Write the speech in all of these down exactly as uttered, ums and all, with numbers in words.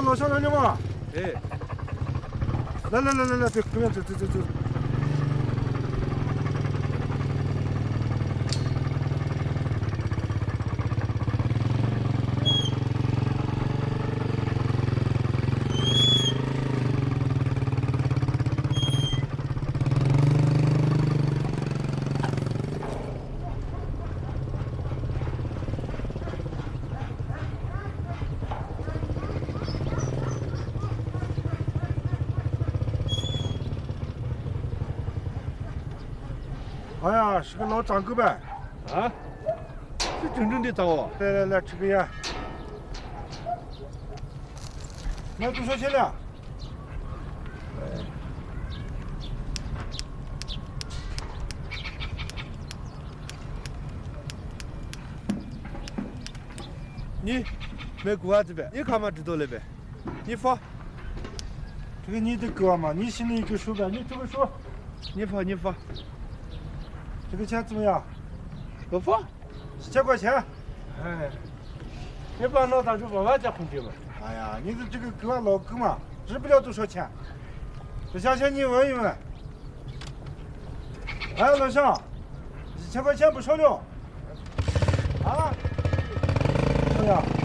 ལོ་ཤང་ལ་ཉོ་མ། ཨེ། ལ་ལ་ལ་ལ་ལ། དེ་ཀུ་མེན་ཙི་ཙི་ཙི་ཙི། ཨ་ཡ། ཤི་གི་ལོ་ཙང་གི་བས། ཨ། ཤི་དྲིན་དྲིན་འདི་ཙང་བ། ལེ་ལེ་ལེ། ཁྲི་གི་ཡ། ང་ཀུ་ཤོ་ཆེ་ལ། ནི། མེ་གུ་བ་ཙི་བས། ཡི་ཁ་མ་འདྲི་དོ་ལེ་བས། ནི་ཧྥ། ཁྲི་གི་ནི་དི་གུ་བ་མ། ནི་ཤི་ནི་ཡི་གུ་ཤུ་བས། ནི་ཁྲི་གི་ཤུ། ནི་ཧྥ། ནི་ཧྥ། ཁྲི་གི་ཆ་ཙི་མ་ཡ། ཧྥ་ཧྥ། ཆེ་གོ་ཆེ། ཨེ། ངའི་པ་ནོ་དང་ཆུ་བ་བ་ཅག་ཁུངས་ཀྱི་མ། ཨ་ཡ། ཉིན་དུ་ཅིག་གི་ཀི་བ་ལོ་ཀི་མ། རི་པི་ལོ་ཏུ་ཤོ་ཆེ། དུ་ཤ་ཤ་ཉིན་བོ་ཡིན་མ། ཨ་ལོ་ཤང་། ཆེ་གོ་ཆེན་པོ་ཤོ་ལོ། ཨ། ཤོ་ཡ།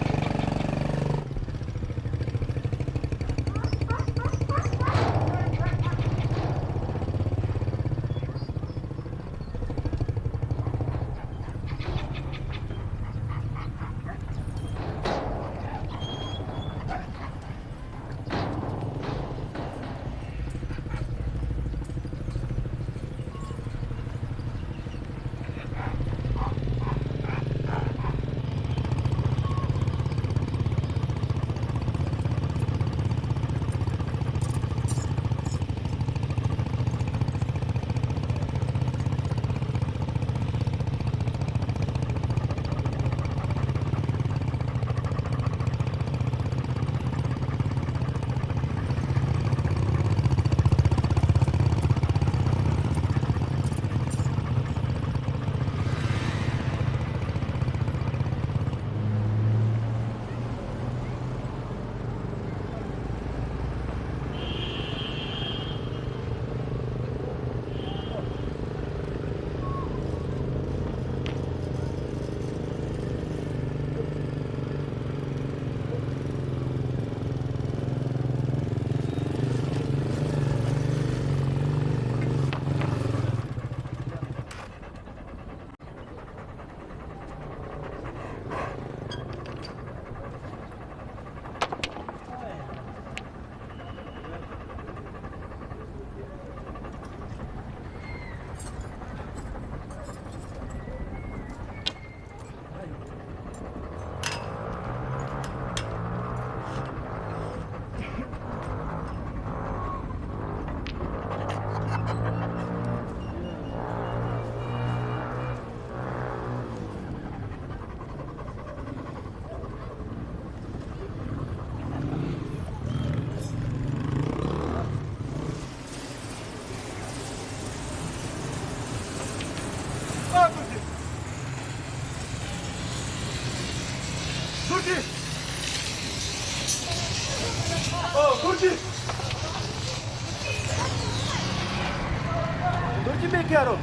ཁྱི་མེད་ཀྱ་རོ།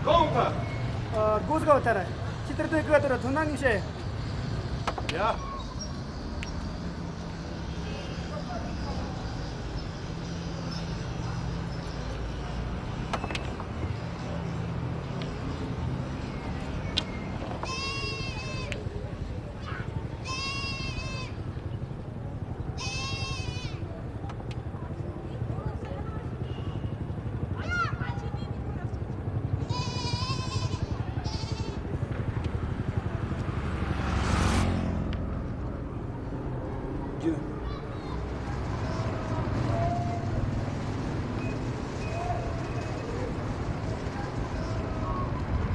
གང་ཕ། ཨ། སྒོ་ཟིག་བ་ཐར། ཁྱི་ལྟར་དུ་ཡི་ག་ཐོར་ཐོན་ན་ངས་བཤད། ཡ།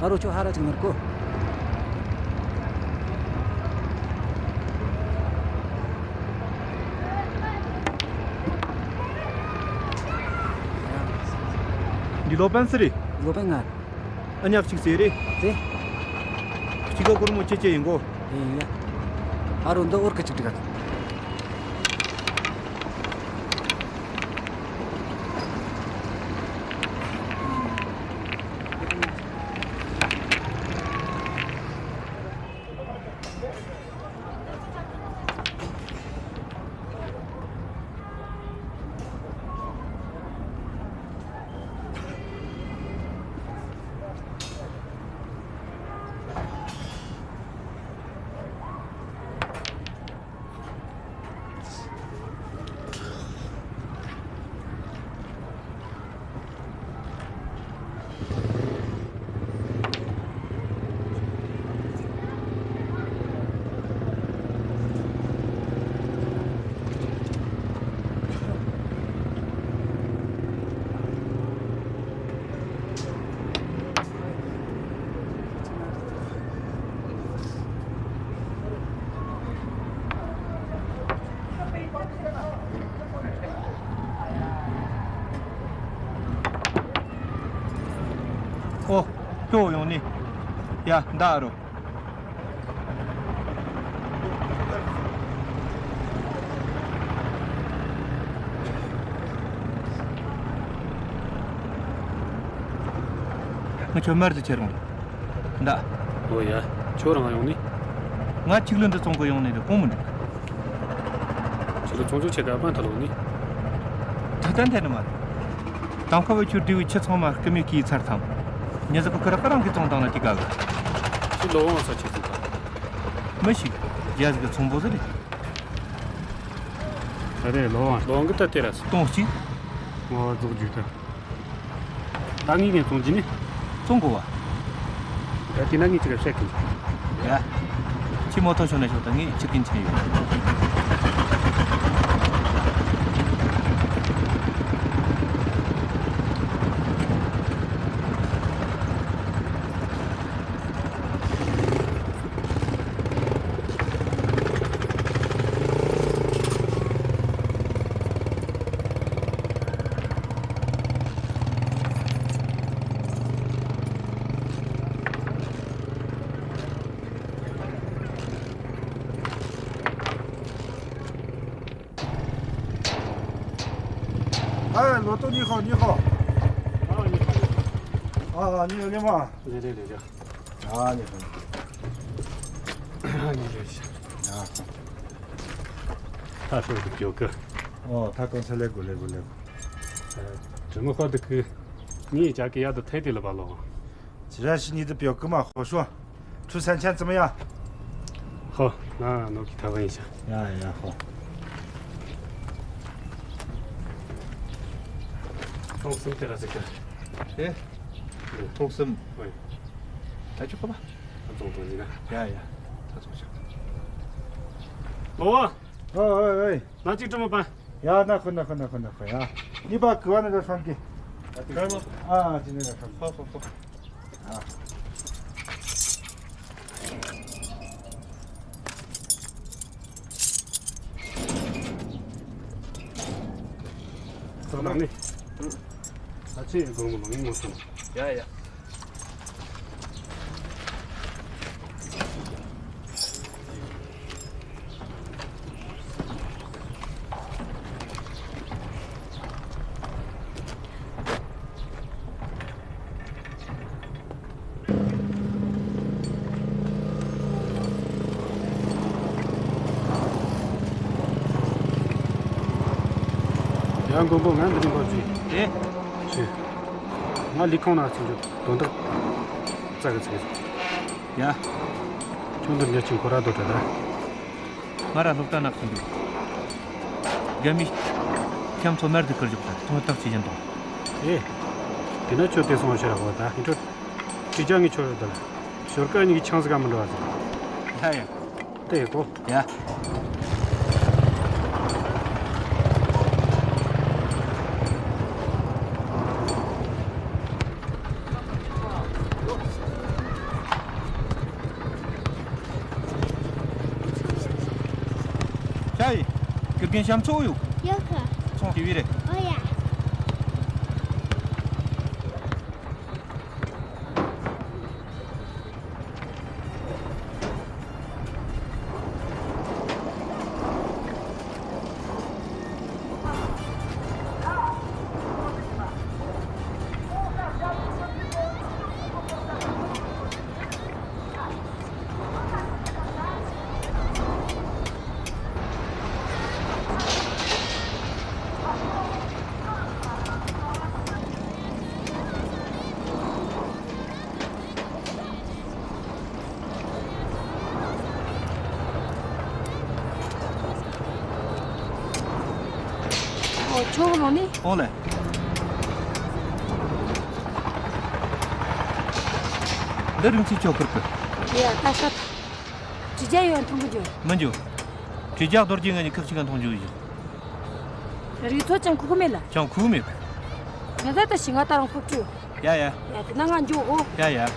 ཨ་རོ། ཁྱོད་ཧ་ར་ཅིག་ནོར་གོ། འདི་ལོ་པན་སི་རེད། ལོ་པན་ང་། ཨ་ཉག་གཅིག་ཟེར་རེད། ཟེར། གཅིག་ག་སྒོར་མོ་ཆེ་ཆེ་ཡིན་གོ། ཡིན་ཡ། ཨ་རོ། འདི་འོར་ཁ་ཅིག་འགྲིག་ག། ཁྱོད་ཡོང་ནི། ཡ། འདའ་རོ། ང་ཁྱོད་མར་དུ་ཁྱེར་ཡོང་། འདའ། ཨོ་ཡ། ཁྱོད་རང་ཡོང་ནི། ང་ཆིག་ལོ་འདི་བཙོང་གི་ཡོང་ནི་དེ་གོང་མི་འགྲིག་ཁྱོད་ལ་ཚོང་ཚོགས་ཆེ་ག་པན་ཐ་ལོག་ནི། ད་ལྟ་འཐེན་ནི་མ་རེད། དང་ཁ་བའི་ཁྱོད་འབྲས་བུའི་ཆུ་ཚང་མ་རྐུ་མས་གིས་ཚར་ཐམ། ཉི་ཟི་པ་ཀི་ར་ཀི་རང་གིས་བཙོང་བཏང་ན་དེ་ག་གི། ཁྱོད་ལོ་དབང་ས་ཆེ་ཟིག་ག་མི་ཞིག་རྒྱ་ཟིག་གི་ཚོང་པོ་ཟིག་རེད། ད་རེད་ལོ་དབང་། ལོ་དབང་གི་ད་དེ་ར་སོ། སྟོང་གཅིག་ངོ་རྫོགས་རྒྱུ་ད། ད་ངས་ངས་བཙོང་རྒྱུ་ནི། བཙོང་དགོ་བ། ད་དེ་ན་ངས་ཅི་ག་བཤད་གི། ཡ། ཁྱི་མོ་ཐོ་ཤོ་ན་ཤོ་ད་ངས་ཁྱི་རྒན་ཆེ་ཡོད། ཨ། ལོ་ཏོ་ཉི་ཧོ་ཉི་ཧོ། ཨ་ཉི་ཧོ་ཉི་ཧོ། ཨ་ཉི་ཧོ་ཉི་མ། རེད་རེད་རེད་རེད། ཨ་ཉི་ཧོ། ཨ་ཉི་ཧོ་ཉི་ཧོ། ཨ། ད་ཤོར་གི་ཀྱོ་ཀི། ཨོ་ད་གོང་ཚ་ལེ་གོ་ལེ་གོ་ལེ་གོ། ཨ། དྲི་མོ་ཁོ་དུ་ཀི། ངའི་ཅག་གི་ཡ་དུ་ཐེ་དེ་ལ་བ་ལོ། 既然是你的表哥嘛，好说，出三千怎么样？好，那我给他问一下。呀呀，好。通什么这个这个？哎，通什么？喂，来去喝吧。他总东西呢？呀呀，他总去。老王，哎哎哎，那就这么办。 ཡ། ན་ཁོ་ན་ཁོ་ན་ཁོ་ན་ཁོ་ཡ། ནི་པ་ཀི་བ་ན་ར་ཧྲང་གི། ཨ་ཅི་ནི་ར་ཧྲང་གི། ཧོ་ཧོ་ཧོ། ཨ། ཚང་མ་ནི། ཨ་ཅི་གོང་མོ་མང་མོ་སོང་། ཡ་ཡ། ཡང་མགོན་པོ་ང་འདི་རིང་འགོ་བཙུགས། ཨེ། ཤི། ང་ལས་ཁུངས་ནང་ཚུད་རྒྱུ་དོན་དག་རྩ་གི་ཚིག་ཡ། ཁྱོད་འདིར་ཉལ་ཆིང་ཁོ་ར་སྡོད་དྲ་ད། ང་ར་སློབ་གྲྭ་ནང་ཚུད་འདུག་རྒན་མོས་ཁྱམས་ཚོ་མར་དུ་བསྐུར་རྒྱུག་ད་ཚོང་རྟགས་ཆེ་ཅན་དང་། ཨེ། དེ་ན་ཁྱོད་དེ་སོང་ཤར་ཧོ་ད་ཧིན་ཁྲོད། ཅི་ཅང་ངི་ཆོ་ར་ད་ལ། ཞོར་ཀ་གཉིས་ཀྱི་ཆང་ཟིག་ག་མི་འགྲོ་བ་ཟིག་ཡ་ཡ། དེ་གོ། ཡ། ཅའི། ཀིར་གན་ཤམ་ཚོ་ཡོད། ཡོད་གི། ཚོང་དེ་བི་རེད། ཨོ་ཡ། ཨོ། ཁྱོད་ལོ་ནི། ཨོ་ལེ། འདི་རིང་ཚེ་ཁྱོད་ཁུར་གི། ཡ་ད་ཤ་ད། དྲི་རྒྱ་ཡོད་མཐོང་གི་འཇོག་མི་འཇོག་དྲི་རྒྱ་རྡོ་རྗེ་ང་གཉིས་ཁག་ཅིག་ག་མཐོང་འཇོག་ཡིན། རིག་ཚོ་ཅང་ཁུག་གི་མེད་ལ། ཅང་ཁུག་མེད། ང་ད་ད་ཤི་ང་ད་རང་ཁུག་བཅུ། ཡ་ཡ། ཡ་དེ་ན་ང་འཇོག་གོ། ཡ་ཡ། ཡ།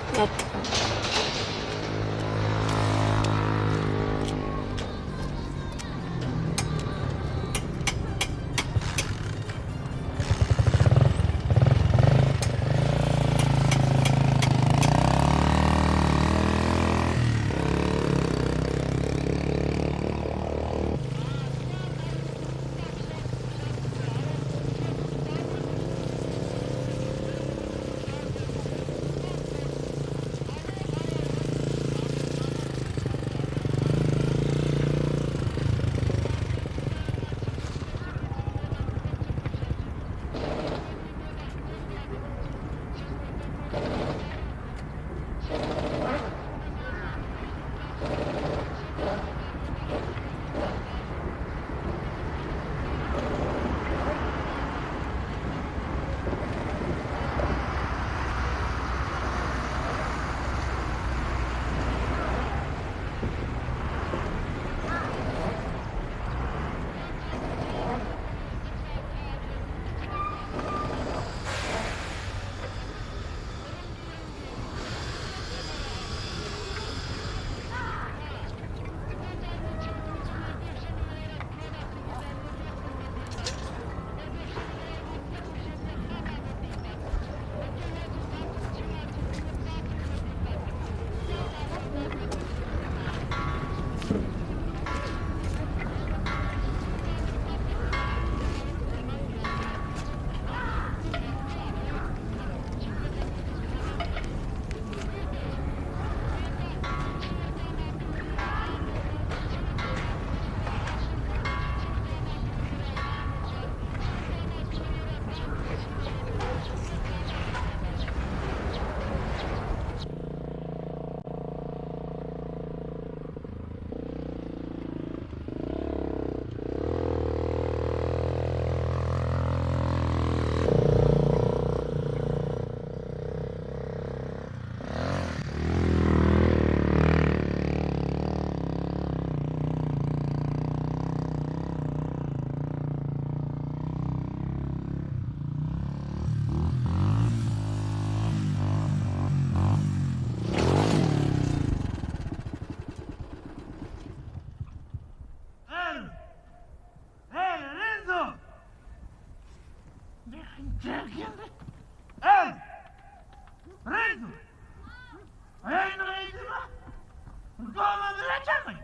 འགྲོ་མི་ལ་ཆ་མི་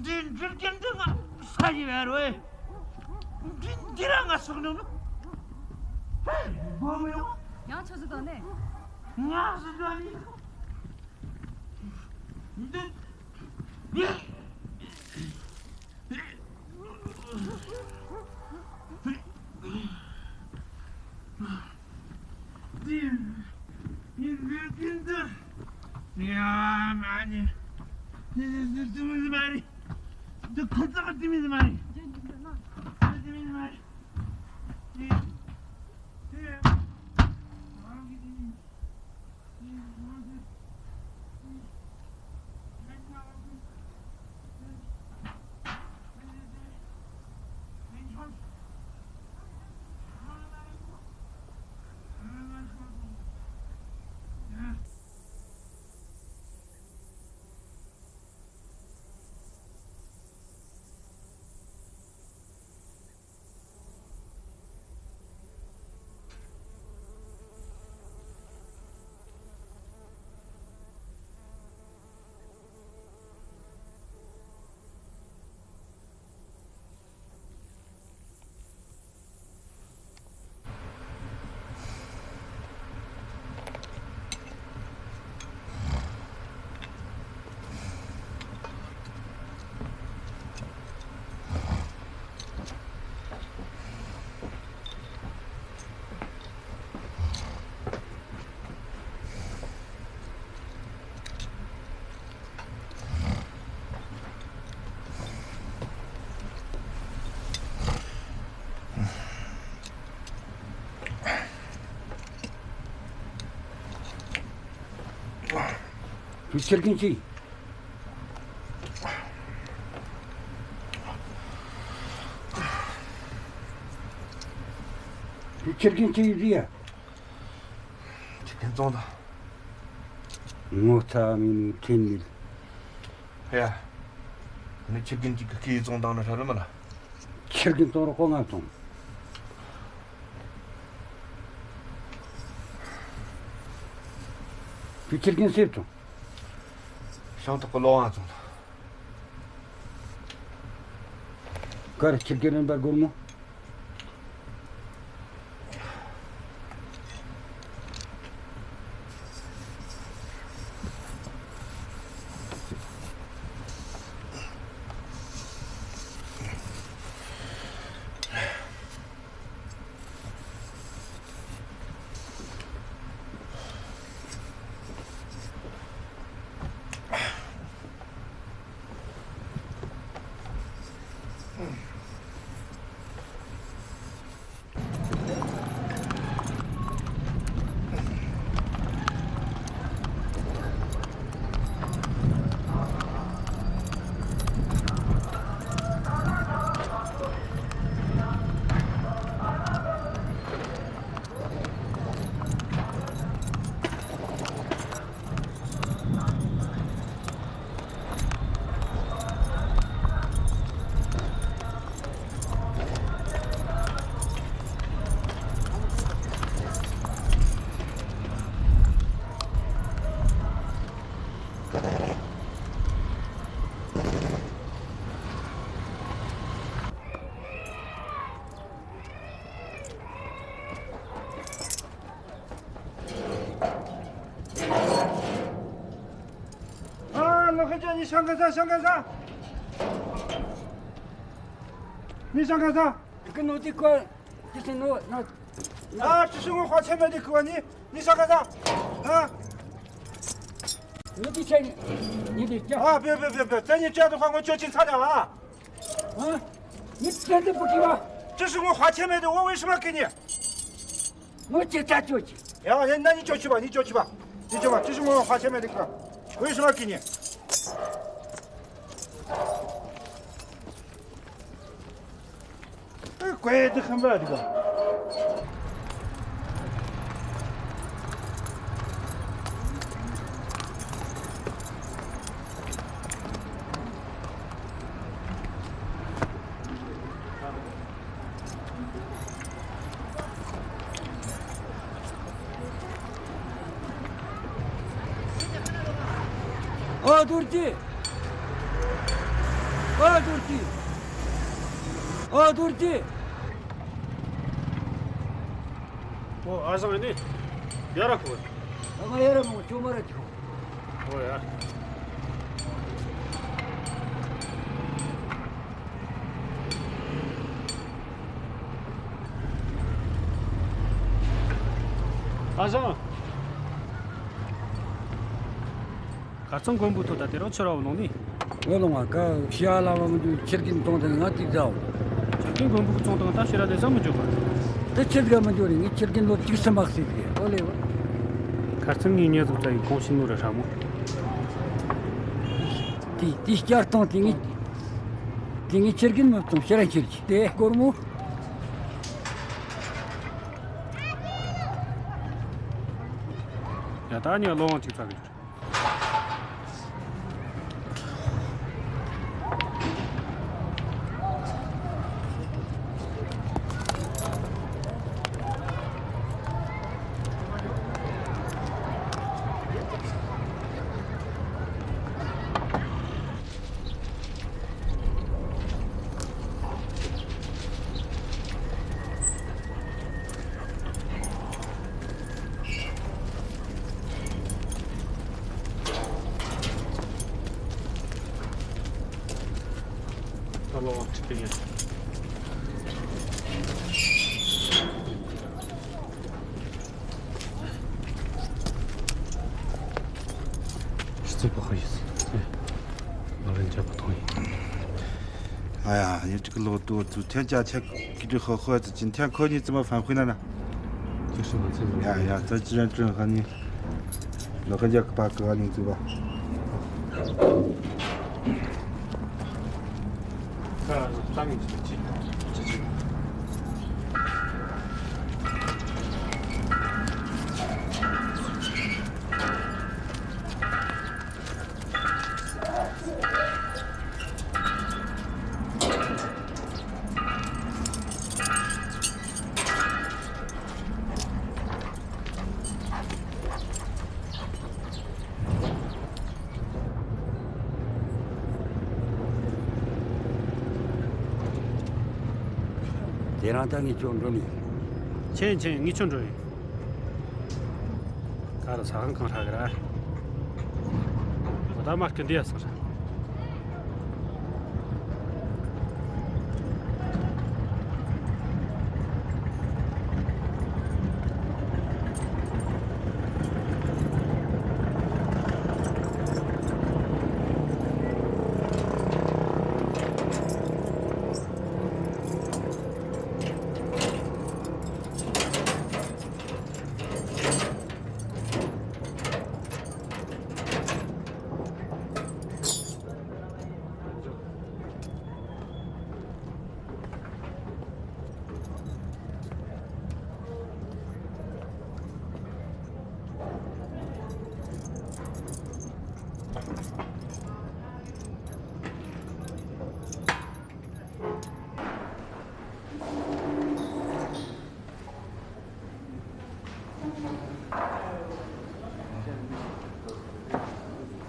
འདི་འགྲུལ་རྒྱུ་འདི་ང་ས་ཡི་བར་བས། འདི་འདི་ར་ང་སོག་ནོ། སྒོ་མི་ཡོང་། ཡང་ཆུ་ཟི་དོ་ནས། ང་ཟི་དོ་ནས། འདི། འདི། འདི་འདི་འདི་འདི། ཡ། མ་ཎི། འདི་འདི་འདི་འདི་མི་མ་རེད། འདི་ཁོ་ཚོ་འདི་མི་མ་རེད། འདི་འདི་མི་མ་རེད། འདི་འདི། བུ་ཁྱི་རྒན་ཅི། བུ་ཁྱི་རྒན་ཅི་ཡིན་ཟེར་ཡ། ཁྱི་རྒན་བཙོང་དང་། ངོ་ཚ་མིན་ཁྱིམ་མིན། ཧེ་ཡ། ནི་ཁྱི་རྒན་གཅིག་གི་སྐེ་བཙོང་དང་ནི་ཧྲ་རུ་མ་ལ། ཁྱི་རྒན་བཙོང་རོགས་གོ་ང་བཙོང་། བུ་ཁྱི་རྒན་སེབ་བཙོང་། ཤིང་ཐོག་གི་ལོ་ང་བཙོང་། གར་ཁྱི་རྒན་རིམ་པར་སྒོར་མོ། ཨ། ལོ་ཁ་ཅན། ནི་ཤང་ཀ་ས། ཤང་ཀ་ས། ནི་ཤང་ཀ་ས། ཀི་ནོ་ཏི་ཀོ། ཅི་སི་ནོ་ནོ། ཨ། ཅི་སི་ངོ་ཁ་ཆེ་མེད་དི་ཀོ་ནི། ནི་ཤང་ཀ་ས། ཨ། ནི་ཏི་ཆེ་ནི། ནི་ཏི་ཅ། ཨ། བེ་བེ་བེ་བེ། ཙེ་ནི་ཅ་དུ་ཁ་ངོ་ཅོ་ཅིན་ཚ་ད་ལ། ཨ། ནི་ཏི་ཏི་པུ་ཀི་བ། ཅི་སི་ངོ་ཁ་ཆེ་མེད་དི། འོ་འོ་ཤི་མ་ཀི་ནི། ངོ་ཅི་ཙ་ཅོ་ཅི། ཡ་ཡ། ན་ནི་ཅོ་ཅི་བ། ནི་ཅོ་ཅི་བ། ནི་ཅོ་བ། ཅི་སི་ངོ་ཧ་ཆེ་མེད་དི་ཀ། ཁོས་ཤི་མ་ཀི་ནི། ཨེ། ཀོས་དི་ཁམ་བ་དི་ཀ། ཨོ་རྡོ་རྗེ། ཨོ་རྡོ་རྗེ། ཨོ་རྡོ་རྗེ། ཨོ་ཨ་ཞང་ཨ་ནི་ཡར་ར་ཤོག་ཨ་མ་ཡར་ར་མོ་ཅོ་མ་ར་ཅིག་ཨོ་ཡ། ཨ་ཞང་། ཁ་རྩང་མགོན་པོ་ཐོག་ད་དེ་རོ་ཆུ་ར་བ་ལོང་ནི། ཨོ་ལོང་ང་ཀ་ཤི་ཨ་ལ་བ་མི་འདུག་ཁྱེར་གིན་གཏོང་དང་ང་ཏིག་ཟའོ། ཁྱེར་གིན་མགོན་པོ་གི་ཚོང་དང་ད་ཕྱི་ར་ལས་ས་མི་འཇོག་ག་དེ་ཁྱེར་ག་མི་འཇོག་རེད། ངས་ཁྱེར་གིན་ལོ་བཅུ་གསུམ་མ་ཟིག་གི་ཨོ་ལེ་བ། ཁ་རྩང་ངས་ཉེ་ཟུག་ཙ་ཡི་གོང་ཕྱིན་ནོ་ར་ཧྲ་མོ། དེ་དེ་བསྐྱར་གཏོང་དེ་ངས། དེ་ངས་ཁྱེར་གིན་མི་གཏོང་ཕྱི་ར་ཁྱེར་གི་དེ་སྒོར་མོ། ཡ་ད་ཉི་ལོ་ངོ་གཅིག་ཙ་གི། ཨ་ཡ། ཡིན་གཅིག་ལོག་ཏུ་ཏུ་ཐན་ཅ་ཆ་ཀི་ཏུ་ཧོ་ཧོ་ཙི་ཅིན་ཐན་ཁོ་ནི་ཙི་མ་ཕན་ཁུ་ན་ན། ཡ་ཡ། ད་ཅི་རན་ཀྲུང་ཧ་ནི་ལོ་ཁ་ཇག་པ་ཀི་བ་ནི་ཙི་བ། དེ་རིང་ད་ངས་ཁྱོད་འགྲོ་ནི། ཆེན་ཆེན་ངས་ཁྱོད་འགྲོ་ཡིན། ད་ར་ས་ཁང་གང་ཧྲ་གི་ར། ད་མ་སྐུ་འདི་ཡ་སོང་ཧྲ།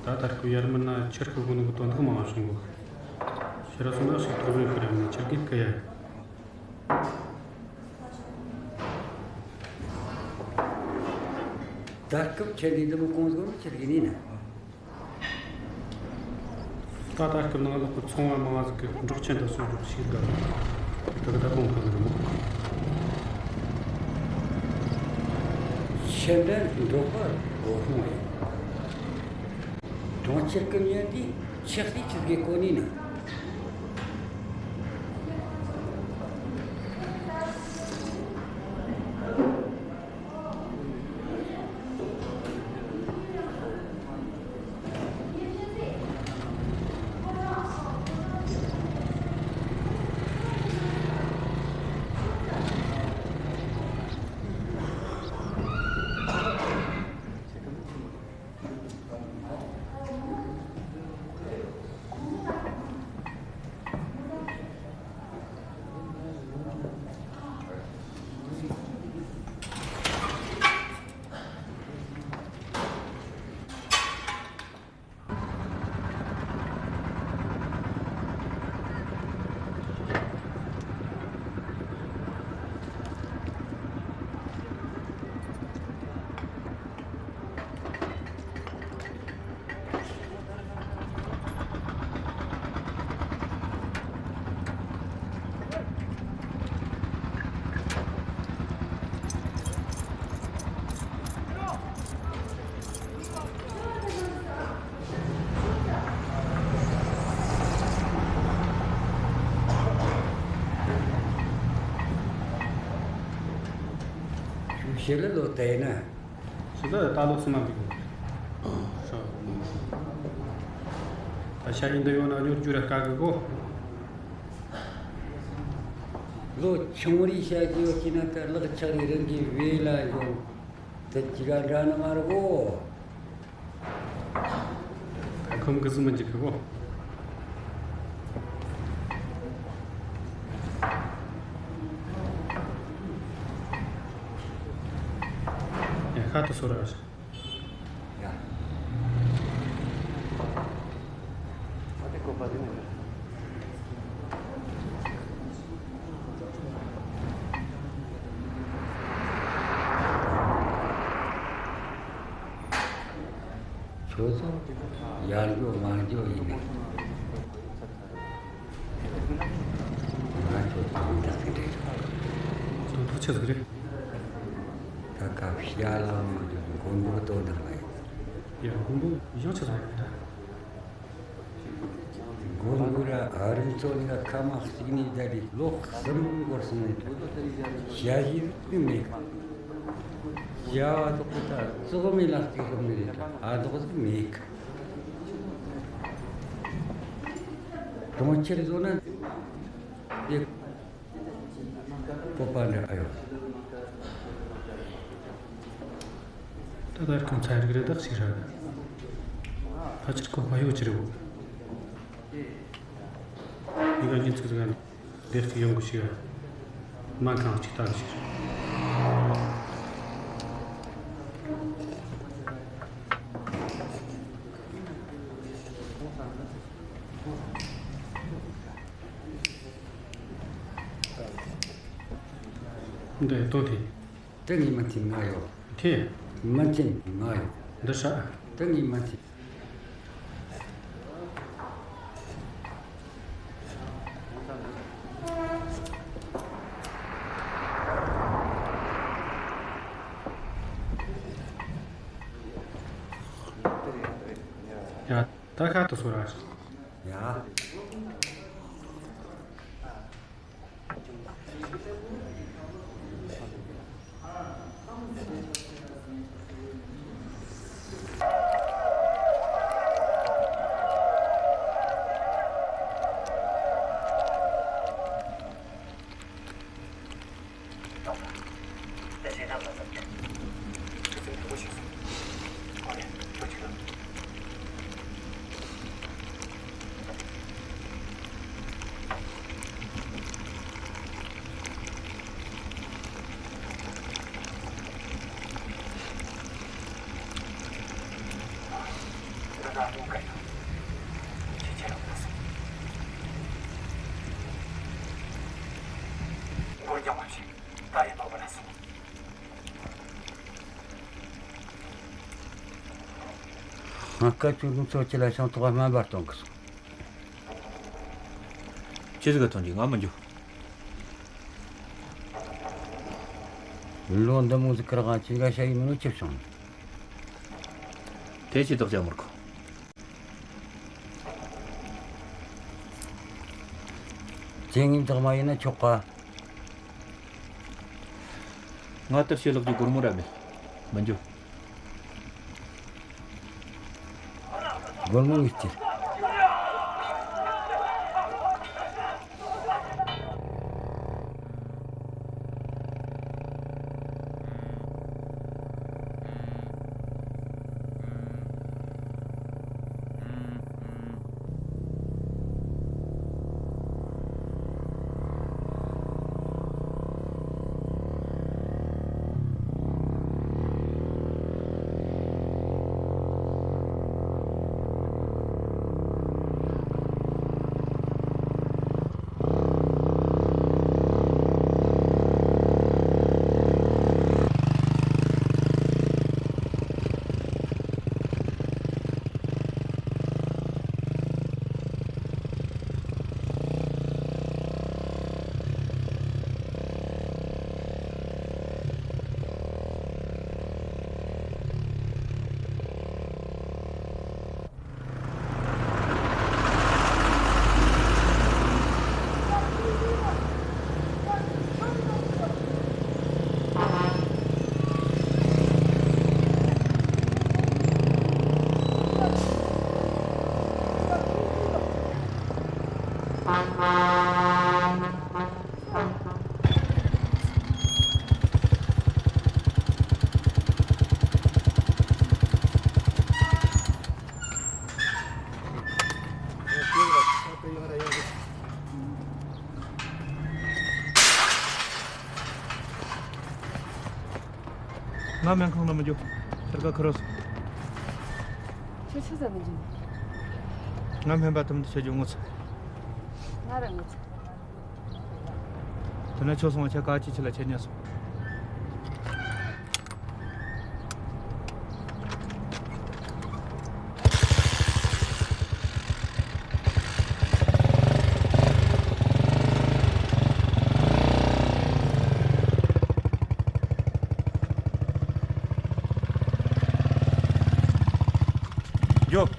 ད་ལྟ་སྐུ་ཡར་མིན་ན་ཆུ་སྐུ་གོ་ནོ་གི་དོན་དག་མང་བ་བྱུང་གོ། ཕྱི་ར་སོང་ན་ཞིག་ཐོག་རེ་ཁུར་ཡང་ནི་ཆུ་རྒྱུད་སྐུ་ཡ། ད་སྐབས་ཆེ་འདི་འདི་མོ་གོང་ཟོ་ནི་ཆུ་རྒྱུད་ནི་ན། ད་ལྟ་སྐབས་ནང་ལོག་གི་ཚོང་བ་མང་ཟིག་གི་འབྲོག་ཆེན་དུ་སོང་འགྲོ་ཞིག་ག་དག་ད་གོང་ཁ་ནི་རུ། ཤེས་ལྡན་འབྲོག་པ་སྒོ་ཧོང་རེད། གྲོང་ཁྱེར་གི་ཉེ་འདི་ཆགས་སྲིད་ཆི་ཟིག་གོ་ནི་ནི། ཁྱེད་ལ་ལོ་དེ་ན། ཁྱེད་ལ་ད་ལོ་སུ་མ་འདུག་གོ། ཤོ། ད་ཤ་ཡིན་འདི་ཡོད་ན་ཉོ་རྒྱུ་ར་དཀའ་གི་གོ། ལོ་ཆུང་རིས་བྱ་རྒྱུ་ཡོད་ཀྱི་ན་ད་ལག་ཆགས་རིས་རང་གི་བེ་ལ་ཡོང་། དེ་ཅི་ག་འདྲ་ནི་མ་རེད་གོ། ཁམས་གི་ཟིག་མི་འཇིག་གི་གོ། ཡ། ཁ་ཏུ་སོ་ར། ཡ། ཨ་དེ་ཀོ་པ་དེ་ནས། ཁྱོད་ཚོ་ཡར་འགྱོ་མར་འགྱོ་ཡིན་ནས། ང་ཁྱོད་ཚོ་མི་འདྲ་ཟིག་རེད། དོན་དག་ཆི་ཟིག་རེད། ད་སྐབས་ཤ་ལ་མ་འགྱོ་མགོན་པོ་གི་དོན་དག་ལ་ཡིན། ཡ། མགོན་པོ་ཡང་ཆི་ཟིག་རེད། མགོན་པོ་ར་ཨ་རིམ་ཚོ་ནི་ཁ་མ་གཅིག་ནས་བསྡད་དེ་ལོ་གསུམ་འགོར་སོང་ནས། ཞ་ཞི་ཟིག་མེད་གི། ཞ་བ་དོག་གི་ད་ཙོག་མེད་ལ་གཅིག་ལོག་ནས་རེད། ཨ་དོག་ཟིག་མེད་གི། གྲོང་ཁྱེར་བཟོ་ན་དེ་བཀོད་པ་འདྲ་ཨེ་ཡོད། ད་ལྟ་རྐང་ཚ་རིག་རེ་བདག་ཞིག་ར། ཕལ་ཆེར་བཀོད་པ་ཡོད་ཀྱི་རེད་བོ། ཡི་ག་ཉིན་ཚིག་ཟིག་ག་བདེ་སྐྱིད་ཡོང་གི་ཞིག་ར། སྨན་ཁང་གཅིག་ལྟ་གི་ཞིག་ར། འདི་ལྟོས་དེ། དེ་ངས་མི་འཐེན། ང་ཡོད། འཐེན། མི་འཐེན། ང་ཡོད། འདི་ཧྲ། དེ་ངས་མི་འཐེན། ཡ། ད་ཁ་ཏུ་སོ་ར། ཡ། ང་སྐད་ཅིག་ནུབ་ཚོ་ཁྱེད་ལ་ཤིང་ཐོག་སྨན་པ་གཏོང་གི་སོང་། ཆི་ཟིག་ག་ཐོན་གྱི། ང་མི་འགྱོ། ལོ་འདི་མོ་ཟིག་ཁར་ང་ཅི་ག་ཤ་ཡི་མི་ནོ་ཆི་བྱུང་། དེ་ཅི་དག་ཅག་མི་རྐོ། ཁྱེད་ངའི་བདག་མ་ཡིན་ན་ཆོག་ག། ང་ལྟར་ཞེ་ལག་གི་སྒོར་མོ་ར་མེད། མི་འགྱོ། སྒོར་མོ་ངས་སྟེར། ང་སྨན་ཁང་ལ་མི་འགྱོ། ཁྱེད་ཀ་ཁུར་རོ། ཁྱོད་ཆི་ཟེར་ནི་འཇིགས། ང་སྨན་པ་དམ་དུ་བྱེད་རྒྱུ་ངོ་ཚ། ང་རང་ངོ་ཚ། དེ་ནས་ཁྱོད་སོང་བ་ཁྱེད་ཀ་ཅི་ཆི་ལ་ཁྱེད་ཉལ་སོང་། འགྱོ།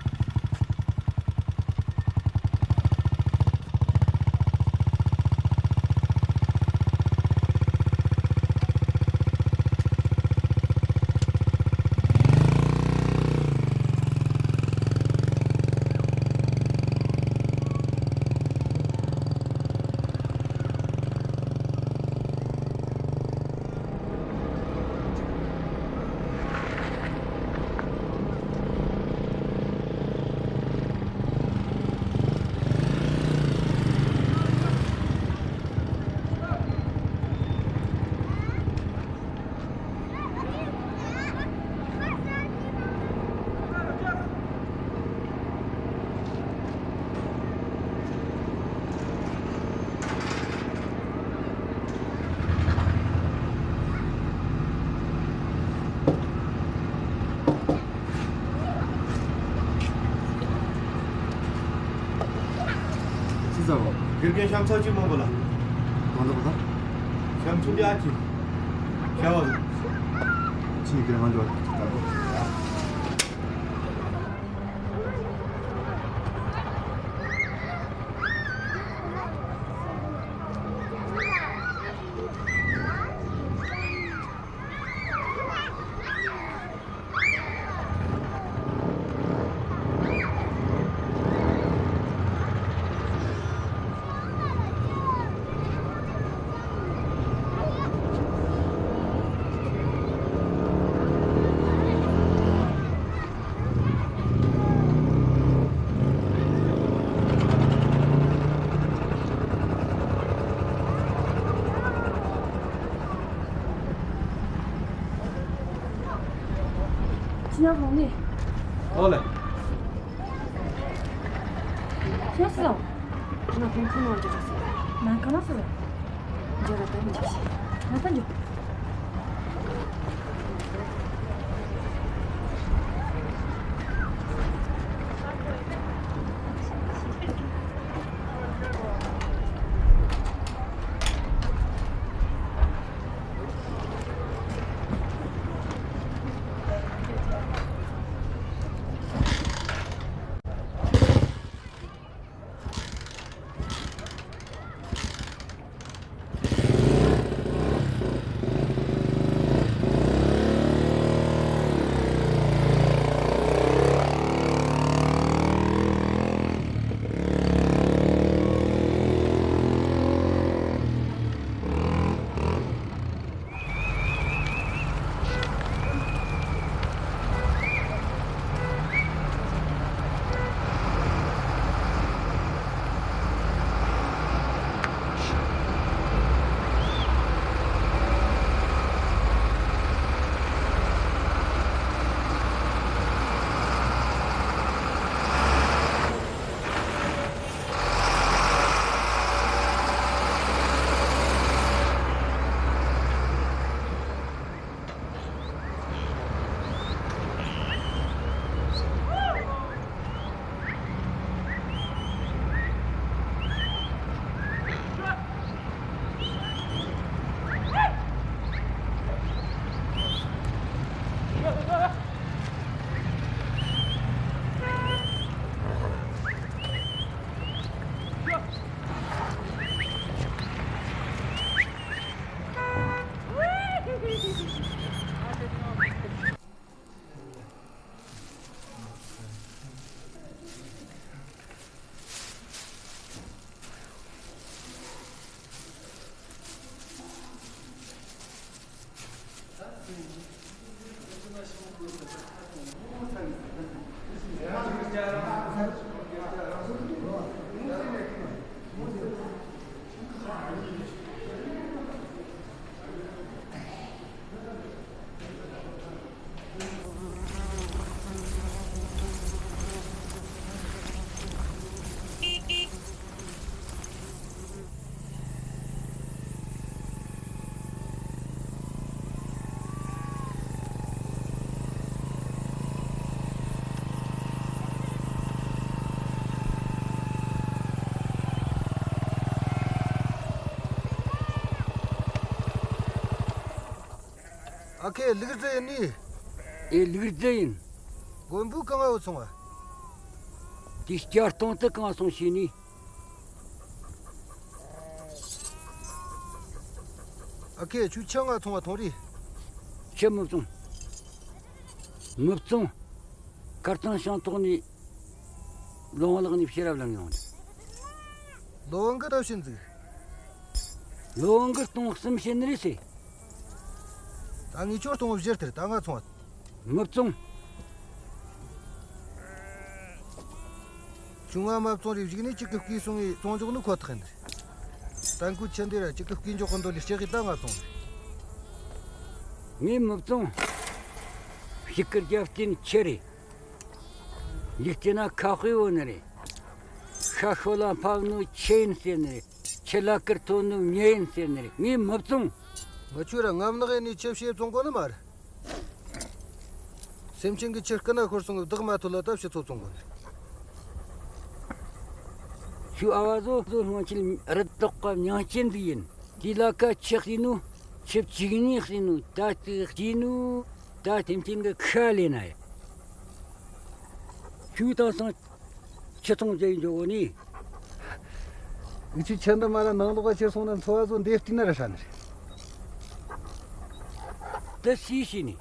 ཅི་ཟེར་བ། དགེ་རྒན་གཤམ་ཚ་ཅིག་མང་པོ་ལ། གང་ལྟར་བ། གཤམ་ཚུལ་ལ་ཅིག་ཤ་བ། ཅི་ཡི་དེ་ང་འགྱོ། ཁྱེད་ཉག་རོང་ནས། ཨོ་ལེ། ཁྱེད་སོང་། ང་ཕན་ཁུ་ནང་འཇོག་སོང་། ནང་ག་ན་སོང་། འཇོག་ར་ད་མི་འཇོག་ཤི། ང་ད་འཇོག་ཁྱེད་ལུག་རྫི་ཡིན་ནི། ཨེ། ལུག་རྫི་ཡིན། མགོན་པོ་གང་ང་བུད་སོང་བ། དེ་སྐྱ་སྟོང་དུ་གང་སོང་ཤེས་ནི། ཨ་ཁེ། ཁྱོད་ཆང་ང་འཐུང་བ་འཐུང་རེ། ཆི་མི་བཙོང་། མི་བཙོང་། ཁར་ཚང་ཤང་ཐོག་ནས། ལོང་ལག་ནས་ཕྱིར་ར་ལངས་ཡོང་། ལོང་གི་ར་བྱིན་ཟིག་ལོང་གི་སྟོང་གསུམ་བྱིན་ནི་རེད་ཟེ། ད་ངས་ཁྱོད་སྟོང་བཞི་སྟེར། ད་ང་འཐུང་བ། མི་བཙོང་། ཁྱོད་ང་མ་བཙོང་རེ་བཞུགས་ནས་གཅིག་གི་བརྐུས་སོང་ངས་བཙོང་འཇོག་ནི་ཁོ་ཐག་ཡིན། ད་འགོ་ཆེ་འདི་ར་གཅིག་གི་བརྐུས་འཇོག་གི་འདོད་ལས་ལྕགས་ཀྱི་ད་ང་བཙོང་། ངས་མི་བཙོང་། ཕྱི་ཁར་རྒྱབ་རྟེན་ཆི་རེད། འཇིག་རྟེན་ན་ཁ་དཔེ་བོ་ནི་རེད། ཤ་ཤོད་ལ་ཕབ་ནོ་ཆུ་ཡིན་ཟེར་ནི་རེད། ཆུ་ལ་ཀིར་ཐོན་ནོ་མྱི་ཡིན་ཟེར་ནི་རེད། ངས་མི་བཙོང་། ང་ཁྱོད་ར་ངམ་ནག་ཡིན་ནས་ཆུ་བྱེད་བཙོང་གོ་ནི་མ་རེད། སེམས་ཅན་གྱི་ཆུ་སྐུ་ན་ཤོར་སོང་གི་བདག་མ་ཐུལ་ལ་ད་ཕྱི་ཚོ་བཙོང་གོ་ནི་རེད། ཁྱོད་ཨ་བ་བཟོ་བཟོ་སྔོན་ཆད་རི་དོག་ག་མྱང་སྐྱེ་འདི་ཡིན། དེ་ལ་ཀ་ཆུ་བྱིན་ནོ། ཆུ་བྱིན་ནི་བྱིན་ནོ། ད་ཏི་བྱིན་ནོ། ད་སེམས་ཅན་གྱི་ཁ་ལེན་ན་ཡ། ཁྱོད་དེང་སང་ཆུ་འཐུང་རྒྱུ་ཡིན་འཇོག་གོ་ནི། འུ་ཆོས་ཆུ་འདི་མ་ར་ནང་ལོགས་ཁྱེར་སོང་ན་འཚོ་བ་བཟོ་འདེབས་བལྟས་ན་ར་ཧྲ་ནི་རེད། དེ་སུས་ཤེས་ནི།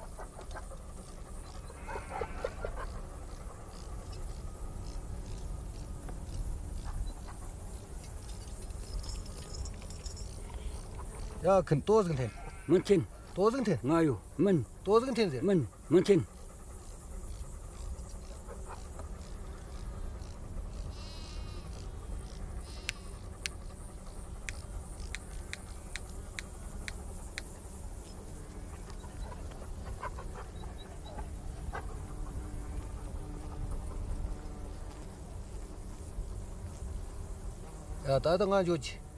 ཡ། ཁིན་ཏོ་ཟིག་འཐེན། མི་འཐེན། ཏོ་ཟིག་འཐེན། ང་ཡོད། མིན། ཏོ་ཟིག་འཐེན་ཟེར། མིན། མི་འཐེན། ཡ། ད་ལྟ་ང་འཇོག་གི།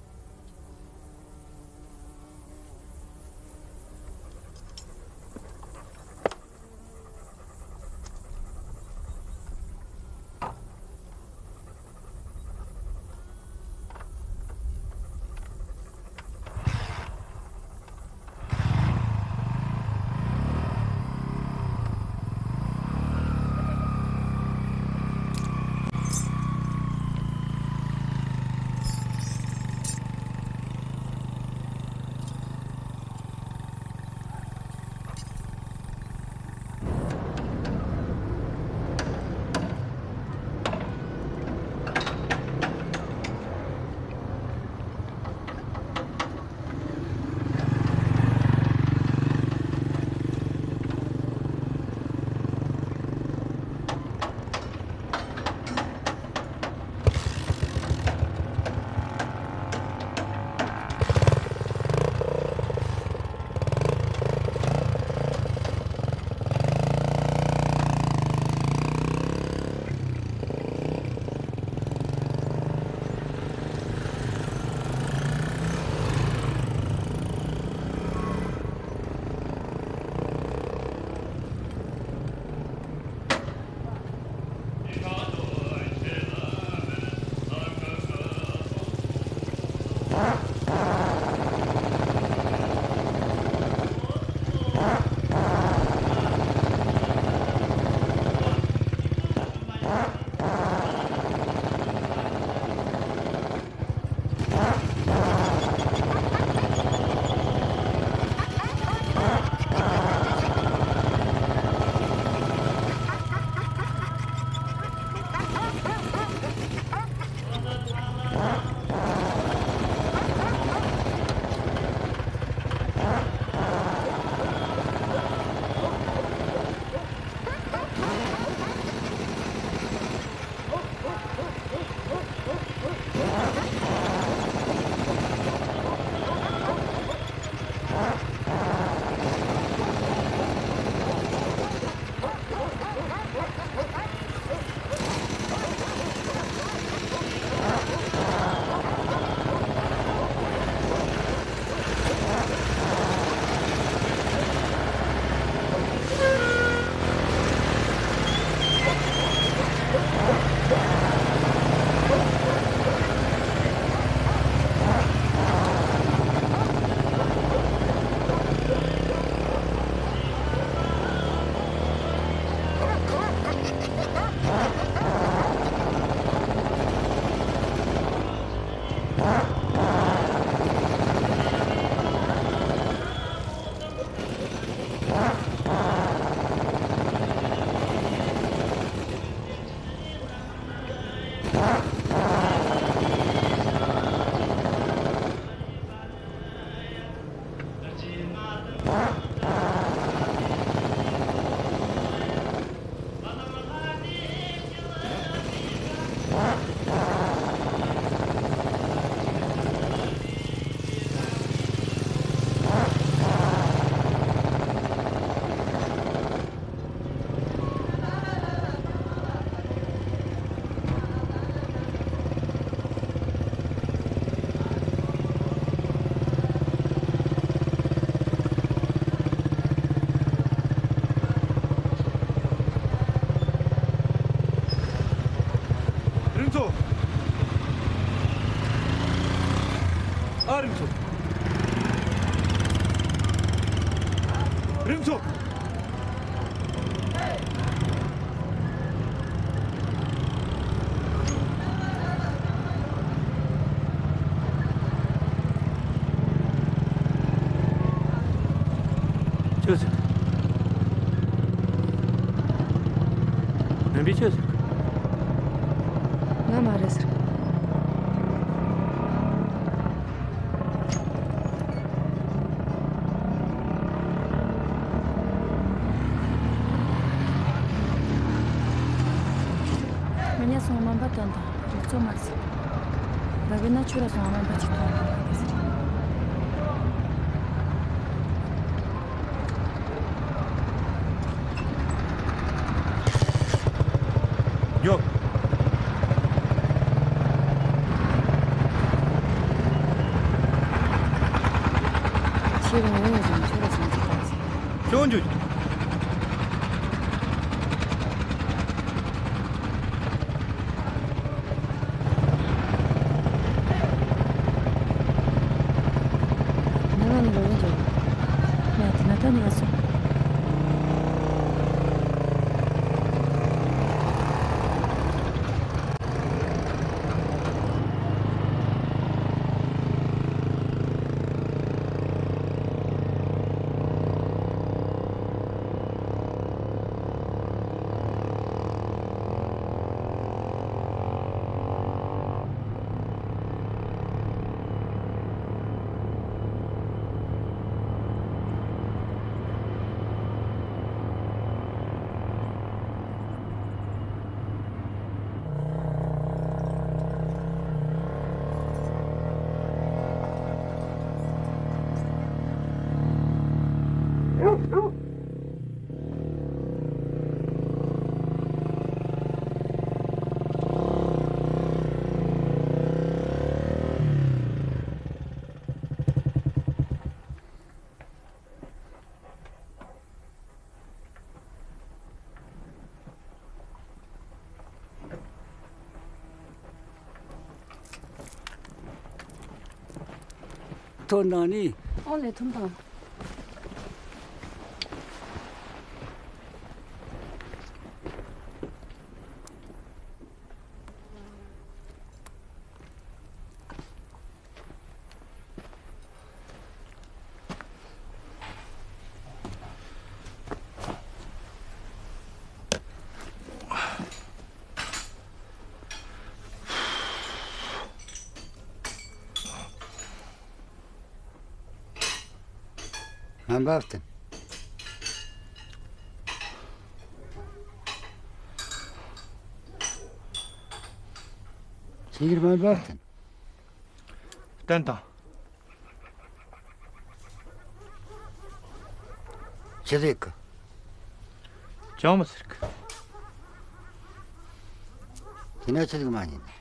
ཚོ། ཅི་ཟེར། མིན་པས་ཅི་ཟེར། ང་མ་རེད་ཟེར། ང་ཉལ་སོང་། སྨན་པ་བསྟན་དང་རིག་ཚོ་མ་ཟིན། ད་བས་ན་ཁྱོད་ར་སོང་། སྨན་པ་ཅིག་ཐོན་ན་ཟེར། ཡོ། ཁྱེད་རང་ངོ་ཡོང་ཟིན། ཁྱོད་ར་སོང་ཅིག་ད་ཟེར། ཅོང་ཇོ། ང་ནི་ལོ་ཡིན་འགྲོ། ཡ་དེ་ན་ད་ནི་བ་སོང་། ཐོན་དང་ནི། ཨོ་ལེ། ཐུམ་དང་། སྨན་པ་བསྟན། ཕྱི་རྒྱལ་སྨན་པ་བསྟན། བསྟན་དང་། ཆི་ཟེར་གི། ཅང་མི་ཟེར་གི། དེ་ན་ཆི་ཟིག་མ་ཉན་ནས།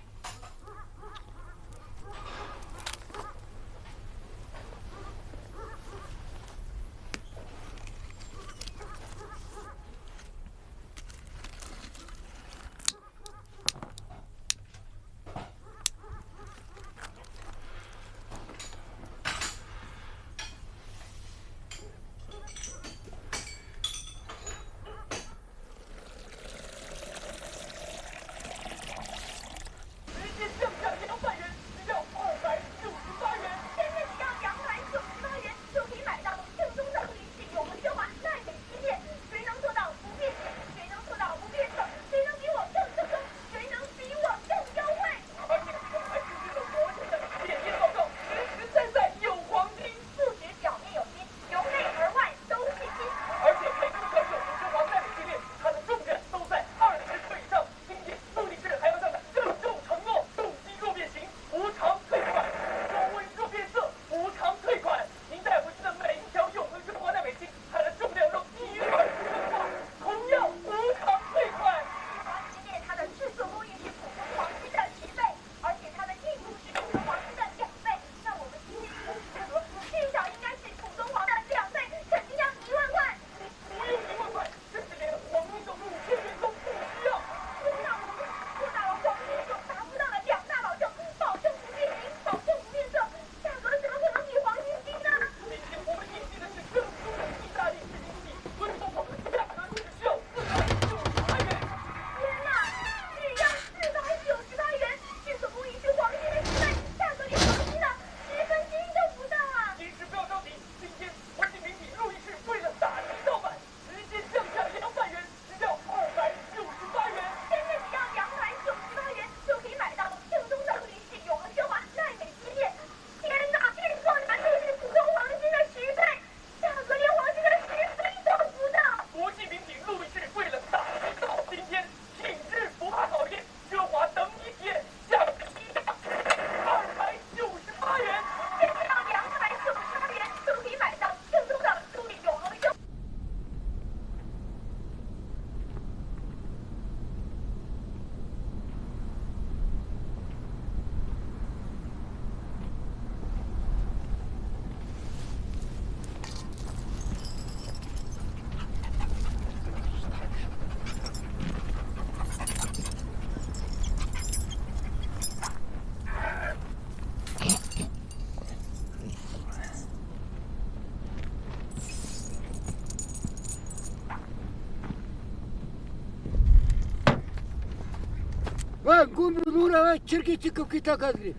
ཨ། མགོ་མི་རུ་ར་ཁྱེར་གི་ཅི་ཀུབ་ཀི་ད་ག་རེད།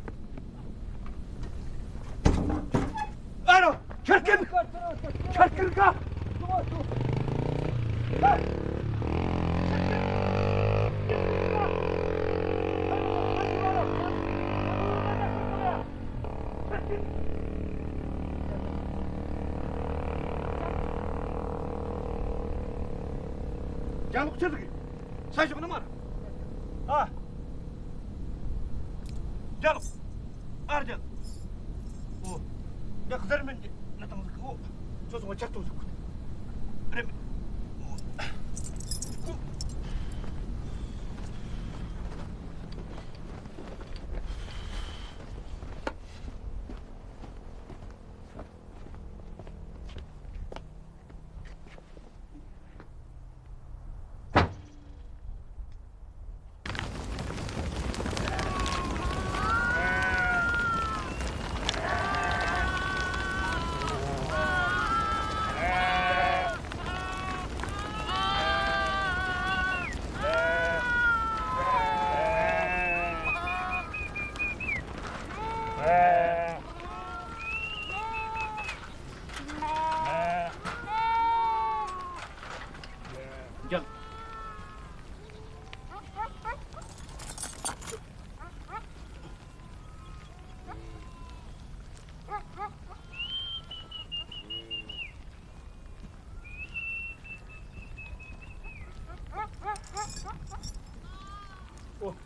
ཨ་རོ། ཁྱེར་གི། ཁྱེར་གི་ག་རྒྱ་ལོག་ཆི་ཟིག་ས་ཞོག་ནི་མ་ར། ཨ། རྒྱ་ལོག་ཨ་རྒྱ་ལོག་འོ། འདི་གཟར་མིན་འདི་ན་ཐང་ཟིག་འོ། ཁྱོད་ཚོ་ཆར་ཐུག་ཟིག་རེད་མིན། འོ།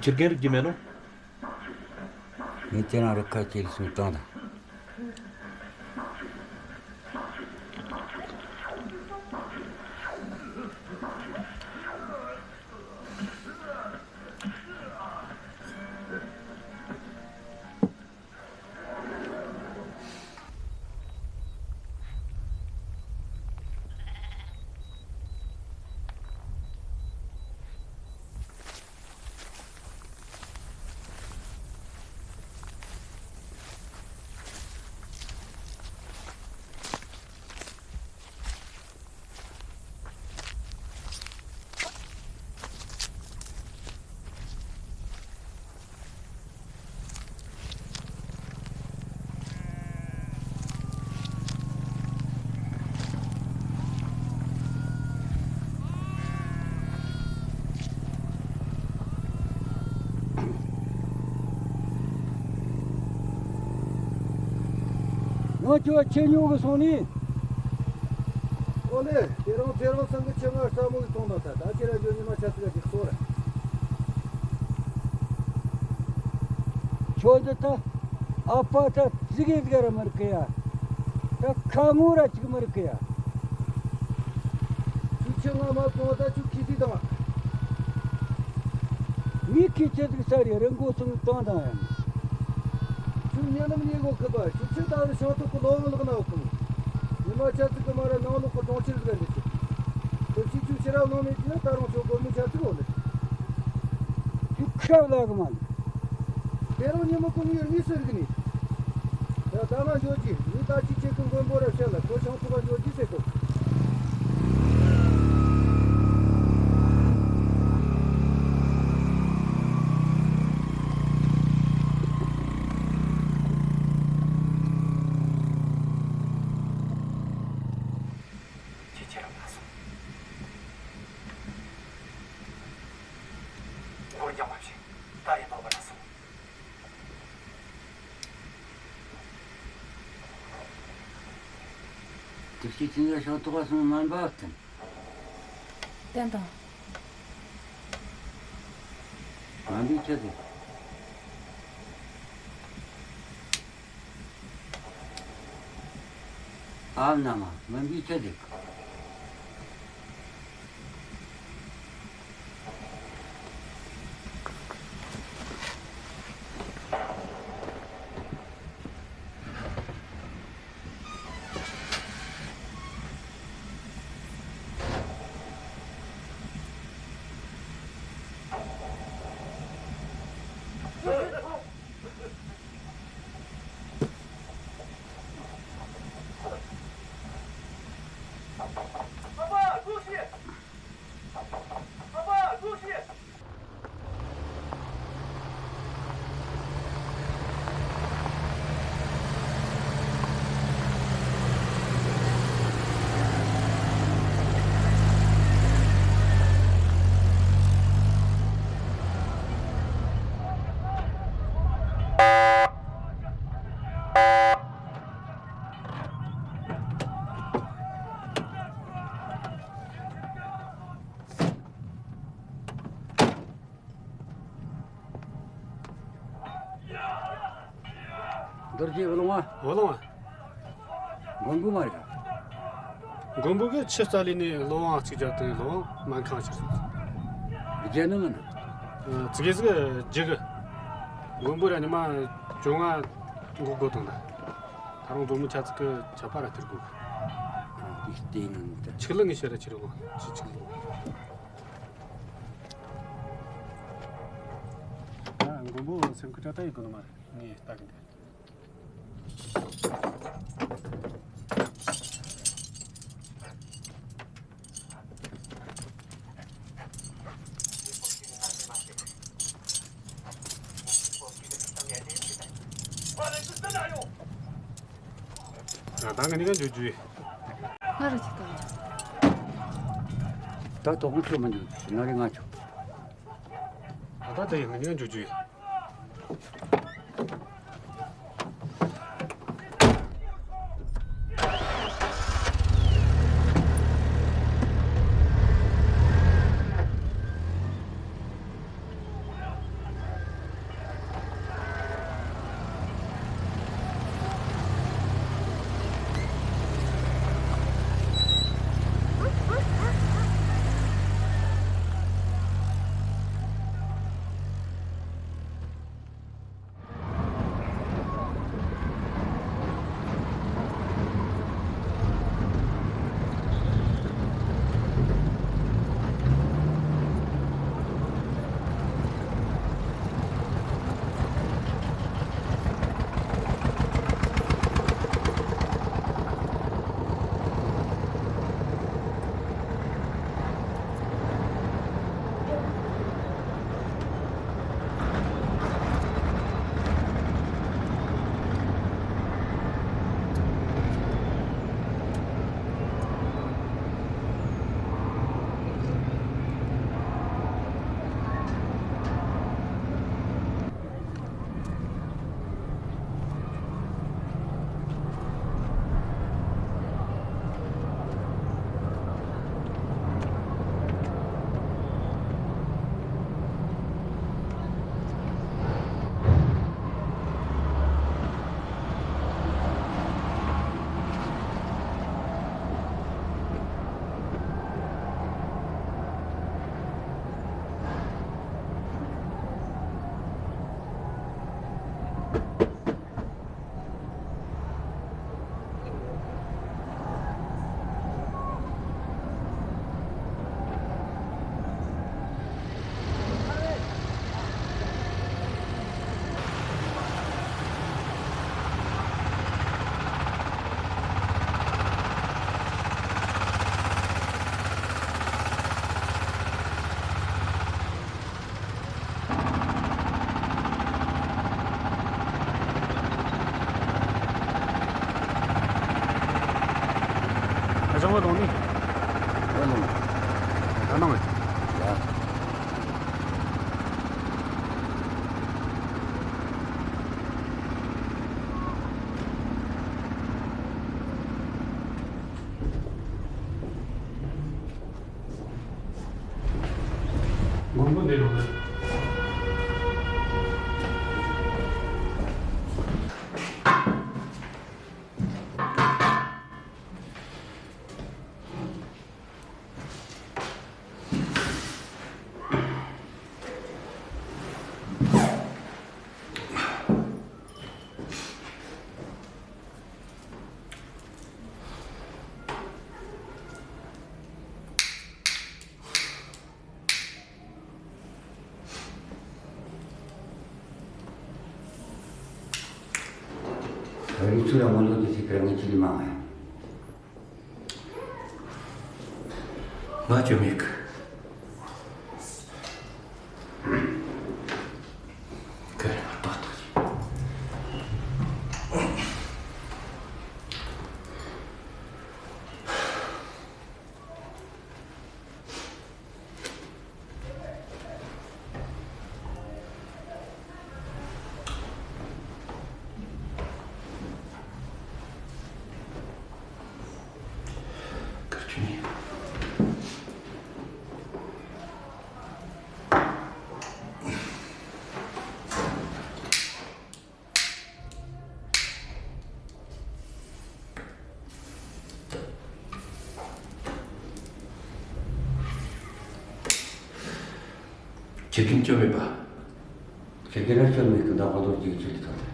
ཁྱི་རྒན་རིག་རྒྱུ་མེད་ནོ། ངས་ཁྱེད་རང་རུ་ཁ་ཁྱེར་སོང་བཏང་དང་། ང་ཁྱོད་ཁྱེར་ཉོ་གི་སོང་ནི། ཨོ་ལེ། དེ་རིང་ཚེ་རིང་ཚང་གི་ཁྱི་ང་རྩ་མོ་གི་གཏོང་དང་། ད་ད་ཁྱེད་ར་འགྱོ། ཉི་མ་ཆ་ཚིག་ག་ཅིག་གསོ་ར། ཁྱོད་འདི་ད་ཨ་ཕ་ད་ཙི་གེ་ཟིག་ར་མི་རིག་གི་ཡ། ད་ཁ་ངོ་ར་ཅིག་མི་རིག་གི་ཡ། ཁྱོད་ཁྱི་ང་མ་གཏོང་། ད་ཁྱོད་ཁྱི་ཟིག་དང་། ངས་ཁྱི་ཁྱི་ཟིག་ཟ་རེ་རི་མགོ་སོང་བཏང་དང་ཡ། ཁྱོད་ཉེ་ལམ་ཉེ་གོ་ཁི་པ། ཁྱོད་ཁྱི་ད་རུ་ཤིང་ཐོག་གི་ལོ་ལག་ན་འོ་ཁུང་། ཉི་མ་ཆ་ཚིག་གི་མ་ར་ནང་ལོག་གི་གྲོང་ཁྱེར་ཟིག་འདི་ཁྱོད། ཁྱོད་ཁྱི་ཁྱོད་ཁྱི་ར་ལོང་མེད་ཀྱི་ན། ད་རུང་ཁྱོད་སྒོར་མོ་ཆ་ཚིག་འོ་ལེ། ཁྱོད་ཁ་ལ་གི་མ་ལེ། དེ་རིང་ཉིན་མོ་ཀུན་ཡོད་ངེས་ཟེར་གི་ནི། ད་ད་ང་འགྱོ་རྒྱུ། ངས་ད་ཅི་ཁྱེད་ཀྱི་མགོན་པོ་ར་བཤད་ལ། ཁོ་ཆང་ཐུག་ག་འགྱོ་རྒྱུ་ཟེར་གོ། ཁྱེད་ཁྱེད་རང་མ་སོང་། མགོ་རྒྱང་མ་བྱེད། ད་ཡིན་ནོ་བ་ན་སོང་། དེ་ཕྱི་ཚུན་ལ་ཤོག་ཐོག་སོང་། སྨན་པ་བསྟན། བསྟན་དང་། སྨན་པའི་ཁྱི་ཟིག། ཨ་མ་ན་མ། སྨན་པའི་ཁྱི་ཟིག། རྡོ་རྗེ། བུ་ལོང་བ། བུ་ལོང་བ། མགོན་པོ་མ་རེད། མགོན་པོ་གིས་ཆུ་རྩ་ལས་ནས་ལོ་ཝང་གཅིག་བརྒྱབ་དང་། ལོ་ཝང་སྨན་ཁང་ཕྱིར་སོང་། རྒྱལ་ནི་མིན། ཨ། ཙི་གེ་ཟིག་རྒྱུག་གི། མགོན་པོ་ར་ཉི་མ་བཅོ་ལྔ་འགོག་དགོས་དང་ད། ད་རུང་སྒོར་མོ་ཆ་ཙིག་གི་ཆད་པ་ར་སྟེར་དགོས་གི། ཨ། དེ་ནི་ཆིག་ལི་ངས་ཕྱིར་ར་ཁྱེར་ཡོང་། ཆི་ཆིག་ལི། ཨ། མགོན་པོ་སེམས་ཁུར་དྲག་ད་ཡེད་དགོས་ནི་མ་རེད། ངས་ལྟ་གི་འདུག། ང་ད་ང་གཉིས་ཀ་འགྱོ་རྒྱུ་ཡིན། ང་ར་ཅིག་ལྟ་གི། ད་དོགས་པ་ཁྱོད་མི་འདུག། ང་རེ་ང་ཆོག། ད་ད་ད་ཡིན། ང་གཉིས་ཀ་འགྱོ་རྒྱུ་ཡིན། ཡང་བ་དང་ནི། ཡང་ལོང་། ད་ནང་། ཡ། མགོན་པོ་འདི་ལོ་ནི། རིག་ཚུལ་ལ་ངོ་ལོག་དེ་ཚེ་ཁར་ངས་ཅི་ལས་མང་ང་། ང་ཅོ་མེད་གི། ཁ་རེ་ང་ཏག་ཏག་ཅིག། ཁྱེད་ཀྱིས་ཅོ་མེད་པ། ཁྱེད་ཀྱིས་ར་ཅོ་མེད་གི། ད་གོ་དོར་གཅིག་ཅི་ལས་ཐོན་ཏེ།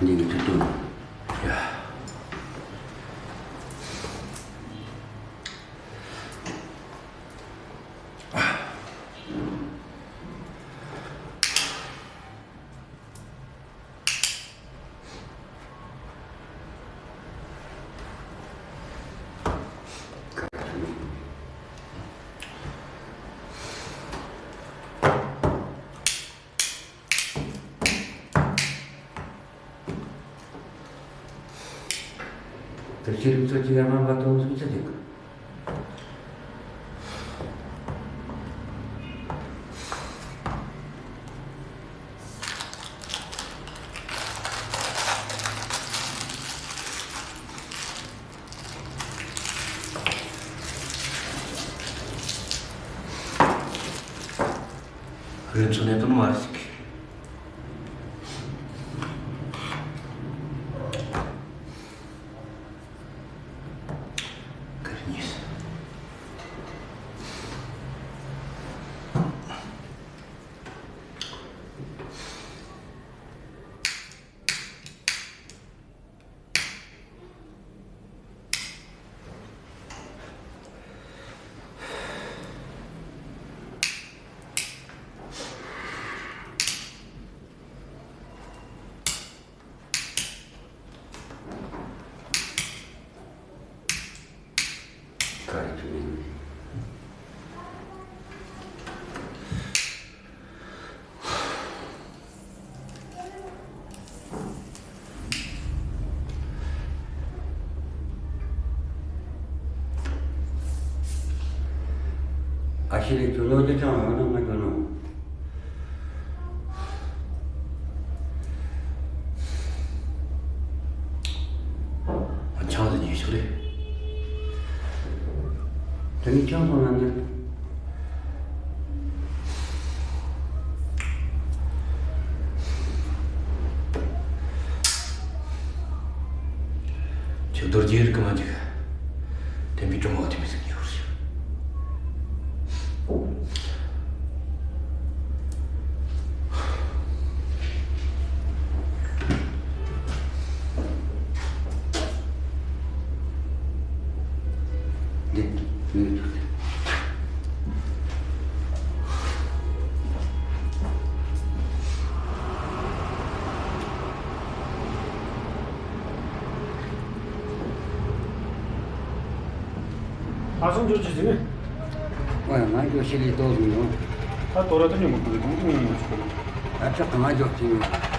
འདི་གི་ཐུག་ཐུག་ཡ། དེ་ཕྱིར་ཚོ་ཅི་ཡང་མ་འབད་དོ་སུ་ཚེ་དེ། རེད་ཚོ་ནས་དོན་མ་རེད་ཟིག། ཀར་ཉིས། ཨ་ཤི་རེ་ཁྱོད་ལོ་རྒྱུས་ཅང་ཡོད་ན་ང་འགྱོ་ནོ། ཨ་ཆང་དེ་ཉོས་ཤོག་རེ། དེ་ནི་ཆང་སོང་ན་ནི། ཁྱོད་རྡོ་རྗེ་རིགས་གི་མ་འཇིག། དེ་མི་གྲོང་བ་དེ་མི་ཟིག་ཉོ་རེ། ཁ་སང་འགྱོ་ཅི་ཟིན་ནི། ཨོ་ཡ། ང་འགྱོ་ཤི་ལི་ཏོ་ཟིན་ཡོང་། ད་དོ་ར་ད་ཉོ་མ་ཁུ་ལི་ཏུང་ཏུང་ཉོ་མ་ཆུ་ཁུ་ལི། ད་ཁྲག་གང་འགྱོ་ཅི་ཡོང་།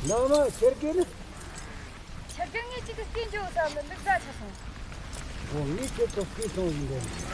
ནང་མ་ཁྱེར་གི་ནི། ཁྱེར་གི། ངས་ཅིག་གི་སྐྱེས་འཇོག་བསམ་ནི་འདུག་རྫ་ཆ་སོང་། འོ། ངས་ཁྱེད་ཚོ་སྐྱེས་སོང་ཡིན་པས།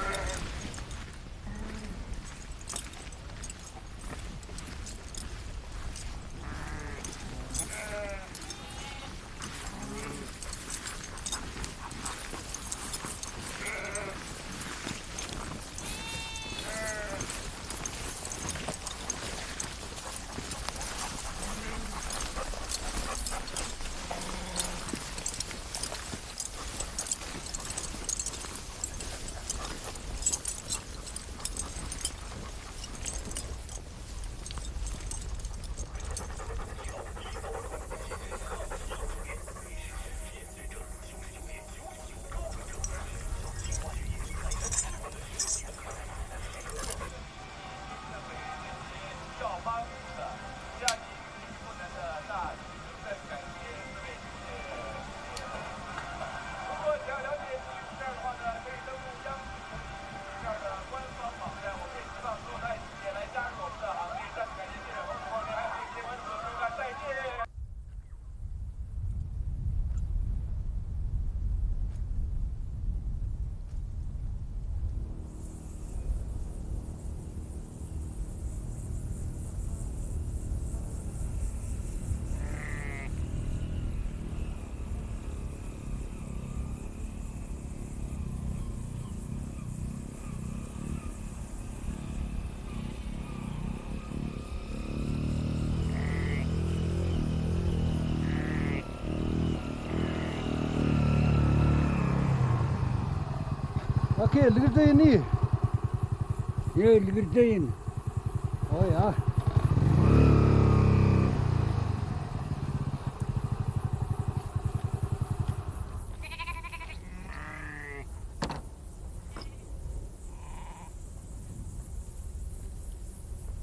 ཨ་ཁེ། ལིག་རྡུལ་ཡིན་ནི། ཡེ། ལིག་རྡུལ་ཡིན། ཨོ་ཡ།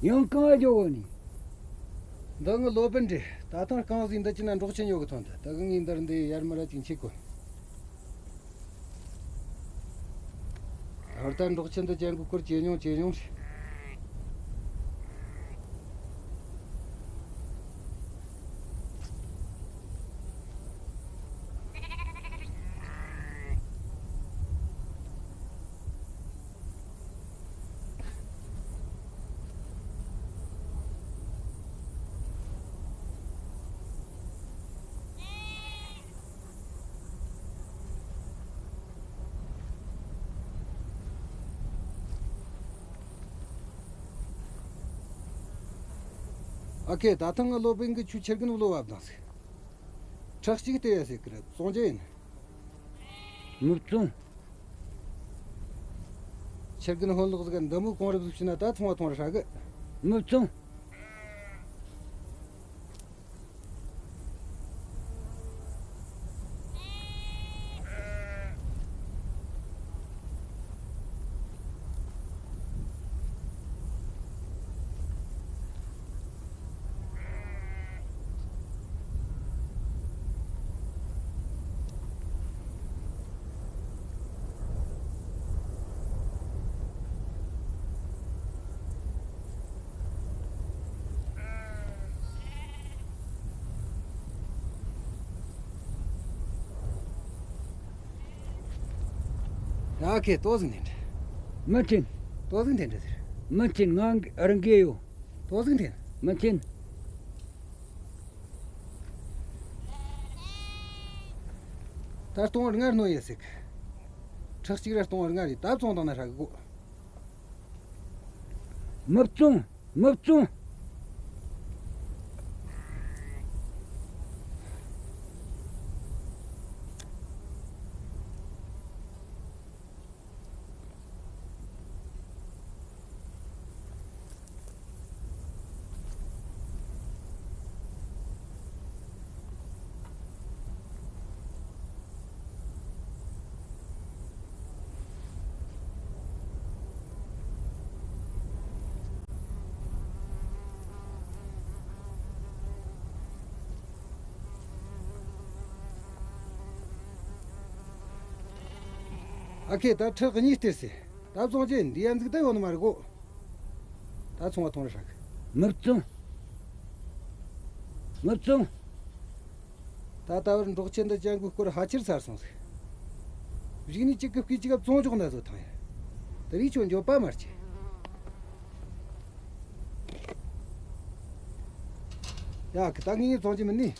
ཡང་གང་ཨ་འགྱོ་གོ་ནི། འདི་ངའི་སློབ་དཔོན་རེད། ད་ཐེངས་རྐང་བཟོས་འདི་ཅི་ན་འབྲོག་ཆེན་ཡོད་གི་ཐོན་ད། ད་གི་ངས་འདིར་འདི་ཡར་མར་ར་ཅིག་འཁྱེར་གོ། ད་ལྟ་འབྲོག་ཆེན་འདི་ཅན་གི་སྐོར་ཇེ་ཉུང་ཇེ་ཉུང་རེད། ཨ་ཁེ། ད་ཐེངས་ངའི་སློབ་དཔོན་གིས་ཁྱོའི་ཁྱི་རྒན་བློ་བབ་དང་ཟིག། ཁྲག་གཅིག་སྟེར་ཡ་ཟེར་གི་རེད། བཙོང་རྒྱུ་ཡིན། མི་བཙོང་། ཁྱི་རྒན་ཧོན་ལོག་ཟིག་ག་འདི་མོ་གོང་རིམ་ཟིག་བྱས་ན་ད་ཚོང་བ་ཐོང་ར་ཧྲ་གི། མི་བཙོང་། ཨ་ཁེ། ཏོ་ཟིག་འཐེན་དྲ། མི་འཐེན། ཏོ་ཟིག་འཐེན་དྲ་ཟེར། མི་འཐེན། ང་རང་གི་ཡོད། ཏོ་ཟིག་འཐེན། མི་འཐེན། ད་སྟོང་བར་ང་རྣོ་ཡེ་ཟིག། ཁྲག་གཅིག་ར་སྟོང་བར་ང་རེད། ད་བཙོང་བཏང་ན་ཧྲ་གི་གོ། མི་བཙོང་། མི་བཙོང་། ཨ་ཁེ། ད་ཁྲག་གཉིས་སྟེར་ཟེར། ད་བཙོང་རྒྱུ་འདི་ཡ་འཛུགས་ད་ཡོད་ནི་མ་རེད་གོ། ད་ཚོང་བ་ཐོང་ར་ཧྲ་གི། མི་བཙོང་། མི་བཙོང་། ད་ད་བར་འབྲོག་ཆེན་འདི་ཅན་གི་སྐོར་ཕལ་ཆེར་ཚར་སོང་ཟིག། གཞུག་ནས་གཅིག་གི་སྐེ་གཅིག་ག་བཙོང་འཇོག་ན་བཟོ་ཐང་ཡ། དེ་རིགས་ཁྱོད་འགྱོད་པ་མ་སྐྱེ། ཡ་ཁི། ད་ངས་བཙོང་རྒྱུ་མིན་ནི།